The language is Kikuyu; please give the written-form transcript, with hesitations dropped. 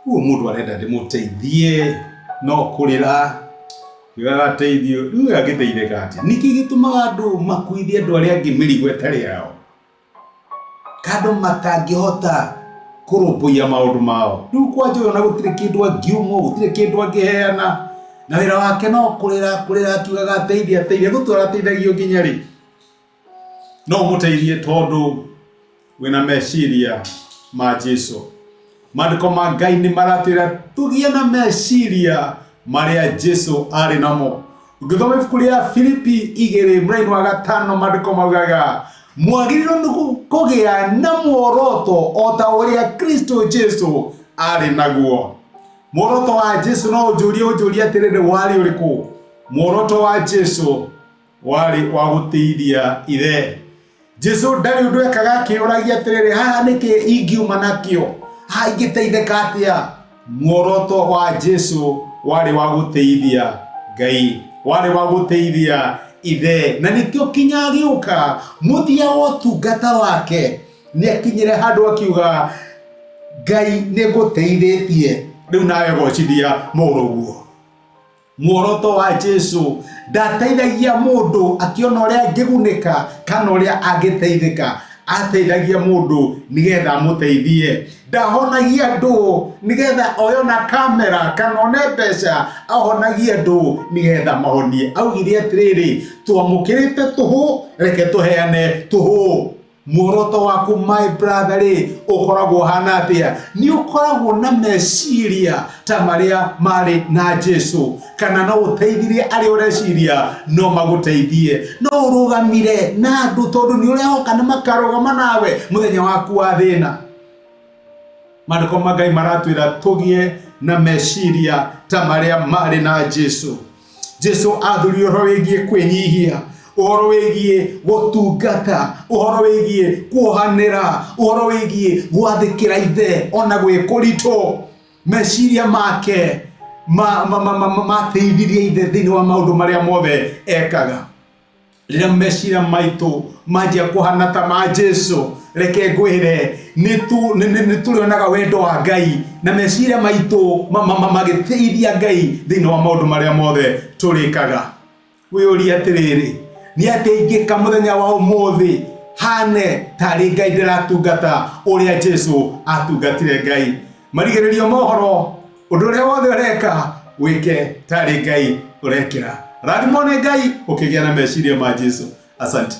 Ũyũ mũndũ arenda ndĩmũteithie no kũrĩra akiugaga ateithio, rĩu ũyũ angĩteithĩka atĩa? Nĩkĩ gĩtũmaga andũ makuithie andũ arĩa angĩ mĩrigo ĩtarĩ yao? Kandũ matangĩhota kũrũmbũiya maũndũ mao. Rĩu kwanja ũyũ ona gũtirĩ kĩndũ angiumwo, gũtirĩ kĩndũ angĩheana, na wĩra wake no kũrĩra kũrĩra akiugaga ateithie ateithie, egũtũra ateithagio nginya rĩ? No ũmũteithie tondũ wĩna meciria ma Jesu. Maandĩko ma Ngai nĩ maratwĩra tũgĩe na meciria marĩa Jesu arĩ namo. Ũngĩthoma ibuku rĩa Filipi igĩrĩ mũraini wa gatano maandĩko maugaga mwagĩrĩirwo nĩ kũgĩa na muoroto o ta ũrĩa Kristo Jesu arĩ naguo. Muoroto wa Jesu no ũnjũrie ũnjũrie atĩrĩrĩ warĩ ũrĩkũ? Muoroto wa Jesu warĩ wa gũtĩithia ithe Jesu ndarĩ ũndũ ekaga akĩũragia atĩrĩrĩ haha nĩkĩ ingiuma nakĩo haha ingĩteithĩka atĩa muoroto wa Jesu warĩ wa gũtĩithia Ngai warĩ wa gũtĩithia ithe na nĩkĩo kinya agĩũka mũthia wa ũtungata wake nĩ akinyire handũ akiuga Ngai nĩ ngũteithĩtie rĩu nawe gocithia mũrũguo Muoroto wa Jesu ndateithagia mũndũ akĩona ũrĩa angĩgunĩka kana ũrĩa angĩteithĩka. Ateithagia mũndũ nĩgetha amũteithie. Ndahonagia andũ nĩgetha oe ona kamera kana one mbeca, ahonagia andũ nĩgetha mahonie. Augire atĩrĩrĩ, twamũkĩrĩte tũhũ, reke tũheane tũhũ. Muoroto waku my brother rĩ ũkoragwo ũhana atĩa? Nĩ ũkoragwo na meciria ta marĩa marĩ na Jesu kana no ũteithirie arĩa ũreciria no magũteithie? No ũrũgamire na andũ tondũ nĩ ũrehoka nĩ makarũgama nawe mũthenya waku wa thĩna? Maandĩko ma Ngai maratwĩra tũgĩe na meciria ta marĩa marĩ na Jesu. Jesu athurire ũhoro wĩgiĩ kwĩnyihia, ũhoro wĩgiĩ gũtungata, ũhoro wĩgiĩ kuohanĩra, ũhoro wĩgiĩ gwathĩkĩra ithe ona gwĩ kũritũ. Meciria make mateithirie ithe thĩinĩ wa maũndũ marĩa mothe ekaga. Rĩrĩa meciria maitũ manjia kũhana ta ma Jesu, reke ngwĩre nĩ tũrĩonaga wendo wa Ngai na meciria maitũ magĩteithia Ngai thĩinĩ wa maũndũ marĩa mothe tũrĩkaga. Wĩyũrie atĩrĩrĩ, nĩ atĩa ingĩka mũthenya wa ũmũthĩ hane tarĩ Ngai ndĩratungata ũrĩa Jesu atungatire Ngai? Marigĩrĩrio mohoro ũndũ ũrĩa wothe ũreka wĩke tarĩ Ngai ũrekĩra. Rathimwo nĩ Ngai ũkĩgĩa na meciria ma Jesu. Asante.